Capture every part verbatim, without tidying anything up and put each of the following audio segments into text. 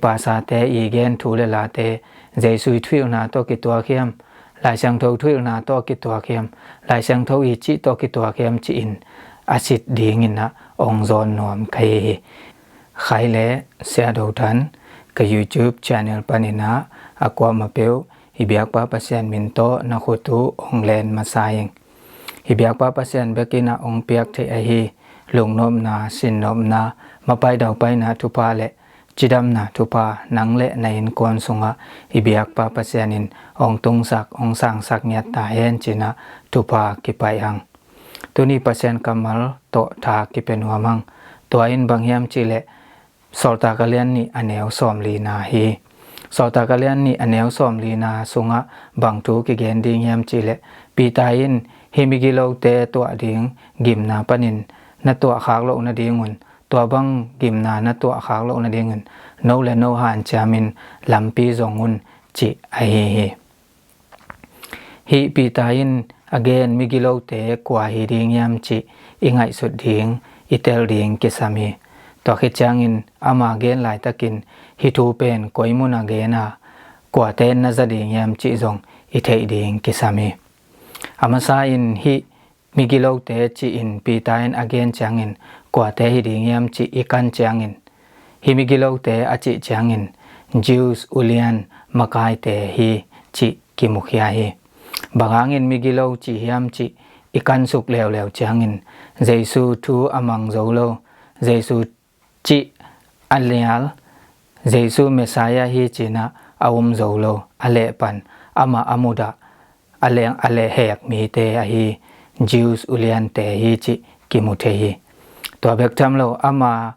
Pastorte i gen thu le late Jesu i thuhilhna tawh kituak hiam, Lai Siangtho thuhilhna tawh kituak hiam, Lai Siangtho i cih tawh kituak hiam ci-in a sit dingin ah ong zawn nuam ka hi hi. Khai le Sia Do Than ka YouTube channel panin ah a kuamah peuh i biakpa Pasian min tawh na khut uh ong len masa ing. I biakpa Pasian bekin ah ong piak theih ahi lungnopna, sinnopna, mapai daupaina thupha le cidamna thupha nang le na innkuan sungah i biakpa Pasian in ong tungsak, ong sangsak ngiat ta hen ci-in ah thupha kipaih hang. Tuni Pasian kammal tawh tha kipia nuam hang. Tua in bang hiam cih leh Sawltak a lian nih a neu sawmlina hi. Sawltak a lian nih a neu sawmlina sungah bang thu kigen ding hiam cih leh, Peter in hih migilote tuah ding gimna panin na tuah khak loh nadingun, tua bang gimna na tuah khak loh nadingun no le no hanciamin lampi zong un, cih ahi hi. Hih Peter in a gen migilote kua hi ding hiam cih i ngaihsut ding, i tel ding kisam hi. Tua khit ciangin ama gen laitakin hih thu pen koi mun a gen a, kuate na za ding hiam cih zong i theih ding kisam hi. A masa in hih migilote ci-in Peter in a gen ciangin kuate hi ding hiam cih i kan ciangin, hih migilote a cih ciangin Jews ulian makaite hi cih kimukhia hi. Bang hangin migilo ci hiam cih i kansuk leuleu ciangin Jesu thu a mang zo lo, Jesu cih a nial, Jesu Messiah hi ci-in ah a um zo lo, a lehpan amah a mudah, a leng a lehhek mite ahi Jews uliante hi cih kimu thei hi. Tua bek tham lo, ama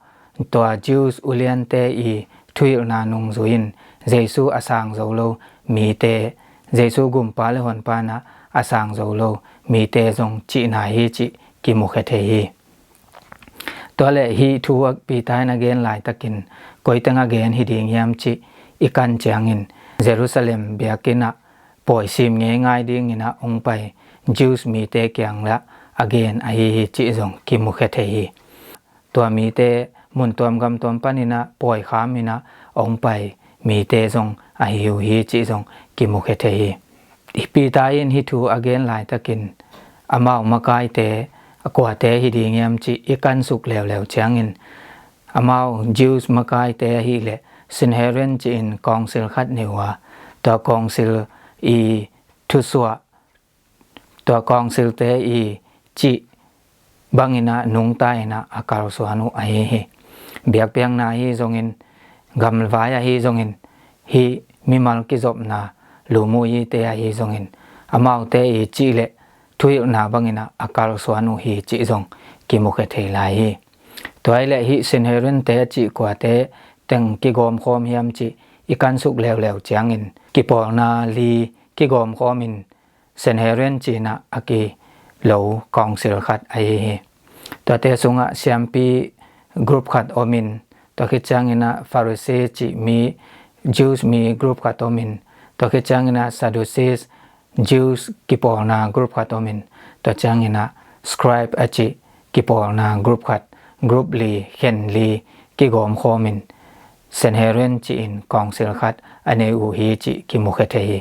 tua Jews uliante i thuhilhna nungzui in Jesu a sang zo lo mite, Jesu gumpa le honpa in ah a sang zo lo mite zong cihna hi cih kimukhia thei hi. Tua le hih thu a Peter in a gen laitakin koiteng a gen hi ding hiam cih i kan ciangin Jerusalem biakinn ah pawi sim ngeingai dingin ah ong pai Jews mite kiang lah a gen ahi hi cih zong kimukhia thei hi. Tua mite mun tuam gam tuam panin ah pawi khamin ah ong pai mite zong ahi uh hi cih zong kimukhia thei hi. Peter in hih thu a gen laitakin amau makaite a kuate hi ding hiam cih i kansuk leuleu ciangin amau Jews makaite ahih leh Sanhedrin ci-in council khat nei uh a, tua council i thusuah, tua councilte i cih bangin ah nungta in ah a kalsuan uh ahi hi. Biakpiakna ahi zongin, gamvai ahi zongin, hih mimal kizopna, lumuyite ahi zongin, amaute i cih le thuhilhna bangin ah a kalsuan uh hi cih zong kimukhia thei lai hi. Tua hi le hih Sanhedrinte a cih kuate teng kigawmkhawm hiam cih i kansuk leuleu ciangin kipawlna li kigawmkhawmin Sanhedrin ci-in ah a kilo council khat ahi hi. Tuate sungah siampi group khat omin, tua khit ciangin ah Pharisee cih mi, Jews mi group khat omin, tua khit ciangin ah Sadducees, Jews kipawlna group khat omin, tua ciangin ah scribe a cih kipawlna group khat, group li, khen li kigawmkhawmin Sanhedrin ci-in council khat a nei uh hi cih kimukhia thei hi.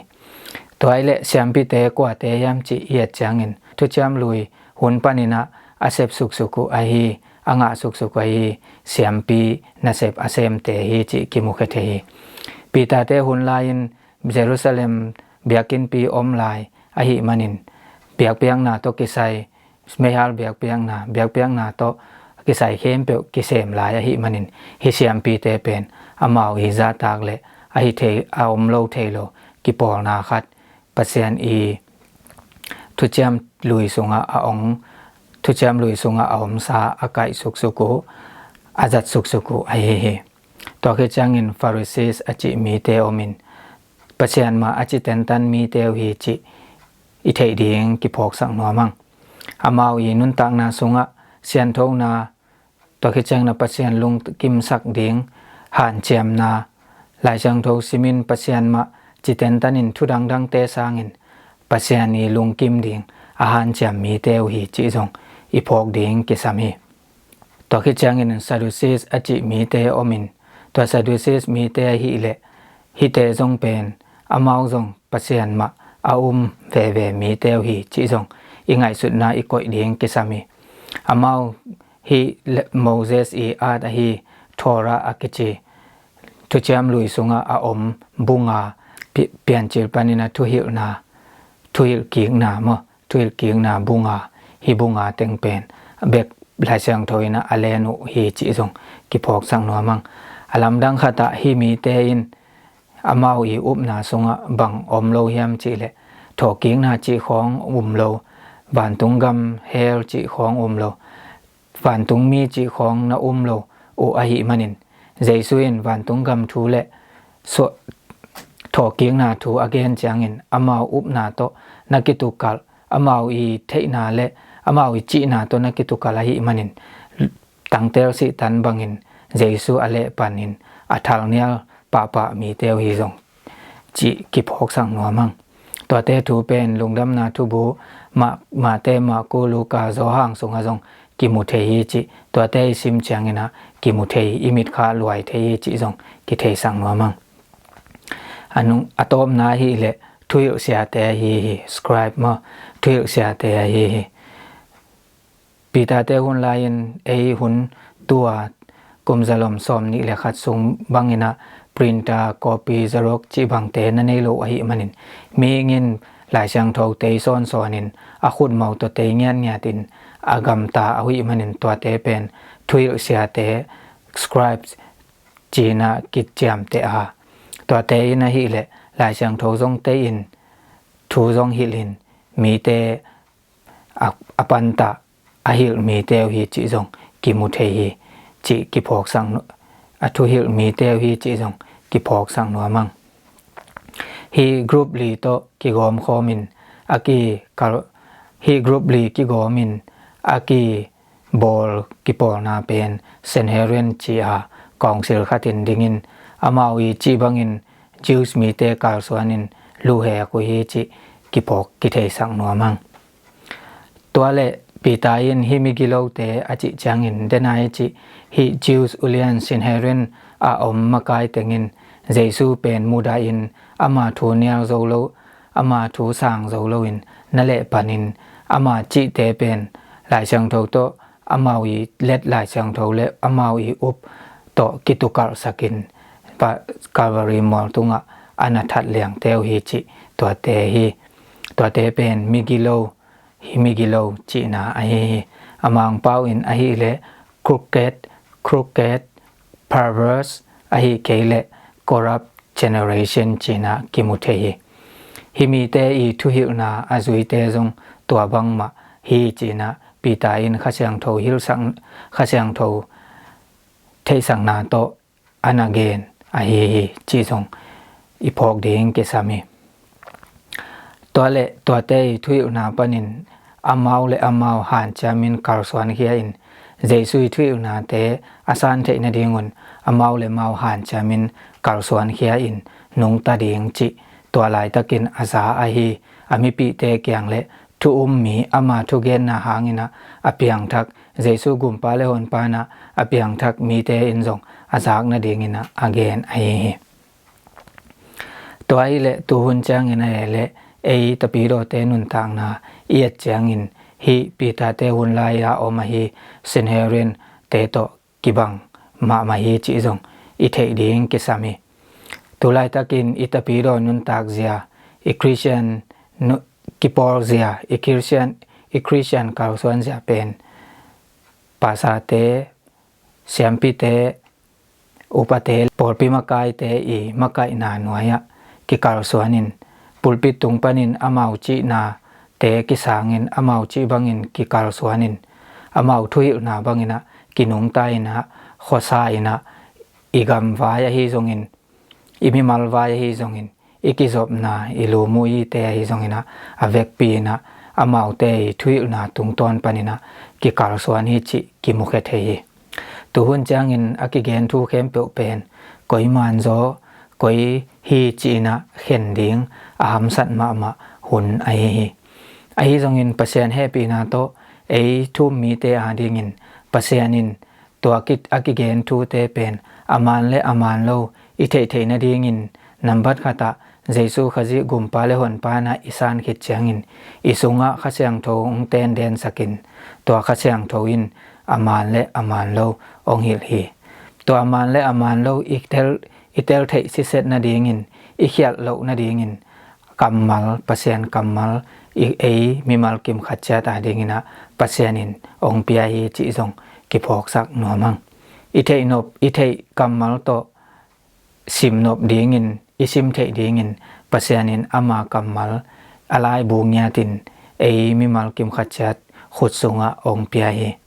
Tua hi le siampite kuate hiam cih i et ciangin thuciam lui hun panin ah a sep suksuk uh ahi, a ngah suksuk uh ahi siampi nasep a semte hi cih kimukhia thei hi. Peter-te hun lai-in Jerusalem biakinnpi om lai ahih manin biakpiakna tawh kisai, meihal biakpiakna, biakpiakna tawh kisai khempeuh kisem lai ahih manin hih siampite pen amau i zahtak le a hi thei, a om lo thei lo kipawlna khat, Pasian i thuciam lui sungah a ong, thuciam lui sungah a omsa a kaih suksuk uh, a zat suksuk uh ahi hi. Tua khit ciangin Pharisees a cih mite omin, Pasian mah a ci tentan mite uh hi cih i theih ding kiphawksak nuam hang. Amau i nuntakna sungah sianthona, tua khit ciangin ah Pasian lungkimsak ding hanciamna, Lai Siangtho simin Pasian mah ci tentanin thu dangdangte sangin Pasian i lungkim ding a hanciam mite uh hi cih zong i phawk ding kisam hi. Tua khit ciangin Sadducees a cih mite omin, Tua Sadducees mite ahileh hihte zong pen amau zong Pasian mah a um veve mite uh hi cih zong i ngaihsutna i koih ding kisam hi. Amau hih Moses i at ahi Torah a kici thuciam lui sungah a om bunga Piancil panin a thuhilhna, thuhilh kikna maw, thuhilh kikna bunga, hih bunga teng pen bek Lai Siangtho in a len uh hi cih zong kiphawksak nuam ang. A lamdang khatah hih mite in amau i upna sungah bang om lo hiam cihleh thawhkikna cih khawng um lo, vantung gam hell cih khawng um lo, vantungmi cih khawng na um lo uh ahih manin Jesu in vantung gam thu le thawhkikna thu a gen ciangin amau upna tawh na kitukalh, amau i theihna le amau i cihna tawh na kitukalh ahih manin tangtel sihtan bangin Jesu a leh panin a thalnial pahpah mite uh hi zong cih kiphawksak nuam ang. Tuate thu pen Lungdamna Thubu Mate, Marku, Luka, Johan sungah zong kimu thei hi cih, tuate i sim ciangin a kimu thei, i mitkha luai thei hi cih zong kitheisak nuam ang. A tawpna ahileh thuhilh siate ahi hi, scribe maw, thuhilh siate ahi hi. Peter-te hun lai-in ei hun tua kum zalom sawm nih le khat sung bangin a printer, copy, Xerox cih bangte na nei lo ahih manin mihing in Lai Siangtho tei sawnsawnin a khutmo tawh tei ngiatngiatin a gamta ahih manin tuate pen thuhilh siate, scribes cih in a kiciamteh a, tuate in ahileh Lai Siangtho zong tei in thu zong hilhin mite a pantah a hilh mite uh hi cih zong kimu thei hi cih kiphawksak, a thuhilh mite uh hi cih zong kiphawksak nuam ang. Hih group li tawh kigawmkhawmin a kikal, hih group li kigawmin a kibawl kipawlna pen Sanhedrin ci a council khatin dingin amau i cih bangin Jews mite kalsuanin luhek uh hi cih kiphawk kitheisak nuam ang. Tua le Peter in hih migilote a cih ciangin denai cih hih Jews ulian Sanhedrin a om makai tengin Jesu pen mudahin ama thu nial zo lo, ama thu sang zo loin na leh panin ama cihte pen Lai Siangtho tawh amau i let Lai Siangtho le amau i up tawh kitukalhsakin Calvary mual tungah a na that liangte uh hi cih tuate hi. Tuate pen migilo, hih migilo cihna ahi hi. A Mangpau in ahileh crooked, crooked, perverse, ahi kei leh corrupt generation cihna kimu thei hi. Hih mite i thuhilhna a zuite zong tua bangmah hi cihna Peter in Kha Siangtho hilhsak, Kha Siangtho theihsakna tawh a na gen ahi hi cih zong i phawk ding kisam hi. Tua le tuate i thuhilhna panin amau le amau hanciamin kalsuankhia in Jesu i thuhilhnate a san theih nadingun amau le amau hanciamin kalsuankhia in nungta ding cih tua laitakin a za ahi a mipihte kiang le thu um mi ama thugenna hangin ah a piangthak Jesu gumpa le honpa in ah a piangthak mite in zong a zak nadingin ah a gen ahi hi. Tua ahileh tuhun ciangin ahileh ei Tapidawte nuntakna i et ciangin hih Peter-te hun lai-a om ahi Sanhedrin-te tawh kibang mahmah hi cih zong i theih ding kisam hi. Tulaitakin i Tapidaw nuntak zia, i Khristian nu-, kipawl zia, i Khristian, i Khristian kalsuan zia pen pastorte, siampite, upate, pawlpi makaite i makaihna nuai-ah kikalsuanin pulpit tung panin amau cihnate kisangin amau cih bangin kikalsuanin amau thuhilhna bangin ah kinungta in ah khuasa in ah i gamvai ahi zongin i mimal vai ahi zongin i kizopna i lum uh ite ahi zongin ah a vekpi in ah amaute i thuhilhna tungtawn panin ah kikalsuan hi cih kimukhia thei hi. Tuhun ciangin a kigen thu khempeuh pen koi manzaw, koi hi ci-in ah khen ding a hamsat mahmah hun ahi hi. Ahi zongin Pasian hehpihna tawh ei thu um mite adingin Pasian in tua a kigen thute pen a man le a man lo i theihtheih nadingin nambat khatah Jesu Khazih Gumpa le Honpa inah i san khit ciangin i sungah Kha Siangtho hong tendensakin tua Kha Siangtho in a man le a man lo hong hilh hi. Tua a man le a man lo i tel, i tel theih siset nadingin i khialh loh nadingin kammal, Pasian kammal i ei mimal kim khat ciat a dinginah Pasian in hong pia hi cih zong kiphawksak nuam hang. I theih nop, i theih kammal tawh sim nop dingin, i sim theih dingin Pasian in ama kammal a laibu ngiatin ei mimal kim khat ciat khut sungah hong pia hi.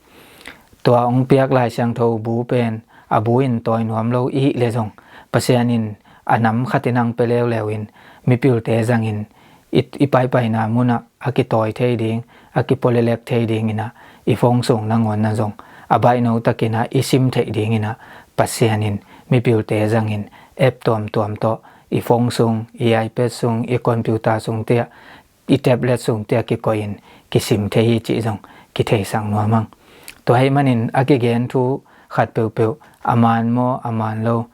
Tua hong piak Lai Siangtho bu pen a bu in tawi nuam lo i hih leh zong Pasian in a nam khatin hong pia leuleu in mipilte zangin i, i paipaina munah a kitawi thei ding, a kipolelek thei dinginah i phone sung nangawnah zong a baihno takinah i sim theih dinginah Pasian in mipilte zangin app tuamtuam tawh i phone sung, i iPad sung, i computer sung tiah, i tablet sung tiah kikoihin kisim thei hi cih zong kitheisak nuam hang. Tua hih manin a kigen thu khat peuhpeuh a man maw a man lo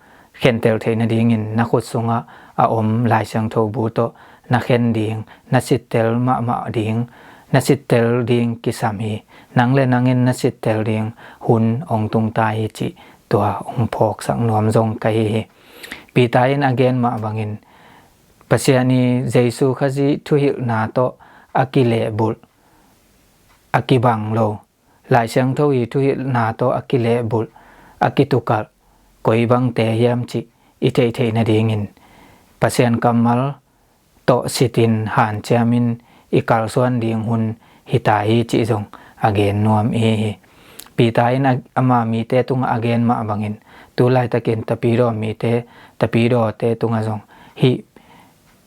khentel theih nadingin na khut sungah a om Lai Siangtho bu tawh na khen ding, na sittel mahmah ding, na sittel ding kisam hi. Nang le nangin na sittel ding hun hong tung ta hi cih tua hong phawksak nuam zong ka hi hi. Peter in a gen mah bangin Pasian i Jesu Khazih thuhilhna tawh a kilehbulh, a kibang lo, Lai Siangtho i thuhilhna tawh a kilehbulh, a kitukalh koi bangte hiam cih i theihtheih nadingin Pasian kammal tawh sitin hanciamin i kalsuan ding hun hi ta hi cih zong a gen nuam i hi hi. Peter in a, ama mite tungah a gen mah bangin tu laitakin Tapidaw mite, Tapidawte tungah zong hih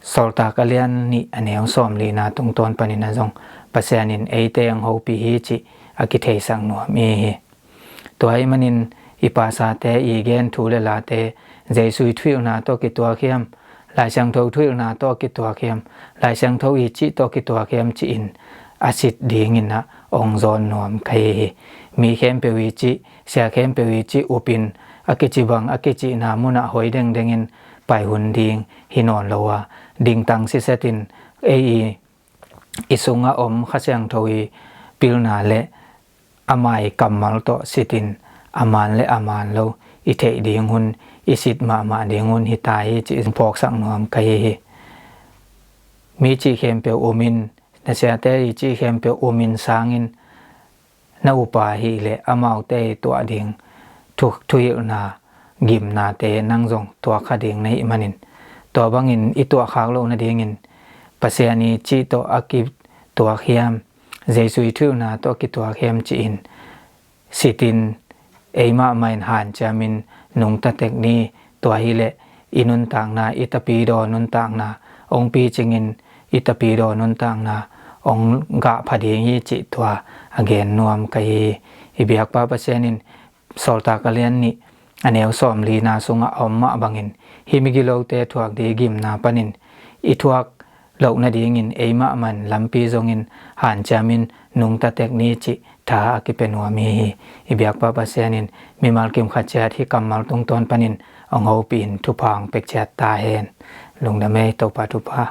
Sawltak a lian nih a neu sawmlina tungtawn panin a zong Pasian in eite hong hopih hi cih a kitheisak nuam i hi. Tua hih manin i pasate i gen thu le late Jesu i thuhilhna tawh kituak hiam, Lai Siangtho thuhilhna tawh kituak hiam, Lai Siangtho i cih tawh kituak hiam ci-in a sit dinginah hong zawn nuam ka hi hi. Mi khempeuh i cih, sia khempeuh i cih upin a kicibang a kicihna munah hoi dengdengin pai hun ding hi nawn lo a, dingtang sisetin ei i, i sungah om Kha Siangtho i pilna le ama i kammal tawh sitin a man le a man lo i theih ding hun, i sit mahmah ding hun hi ta hi cih phawksak nuam ka hi hi. Mi cih khempeuh umin, na siate i cih khempeuh umin sangin na upa hi leh amaute i tuah ding thu, thuhilhna gimnate nang zong tuak kha ding na hih manin tua bangin i tuahkhak loh nadingin Pasian i cih tawh a kituak hiam, Jesu i thuhilhna tawh a kituak hiam ci-in sitin ei mahmah in hanciamin nungta tek ni. Tua hi leh i nuntakna, i Tapidaw nuntakna hong picingin i Tapidaw nuntakna hong gahpha ding hi cih tua a gen nuam ka hi hi. I biakpa Pasian in Sawltak a lian nih a neu sawmlina sungah a om mah bangin hih migilote thuak ding gimna panin i thuak loh nadingin ei mahmah in lampi zongin hanciamin nungta tek ni cih tha a kipia nuam i hi hi. I biakpa Pasian in mimal kim khat ciat hih kammal tungtawn panin hong hopih in thupha hong pek ciat ta hen. Lungdam ei, Topa thupha.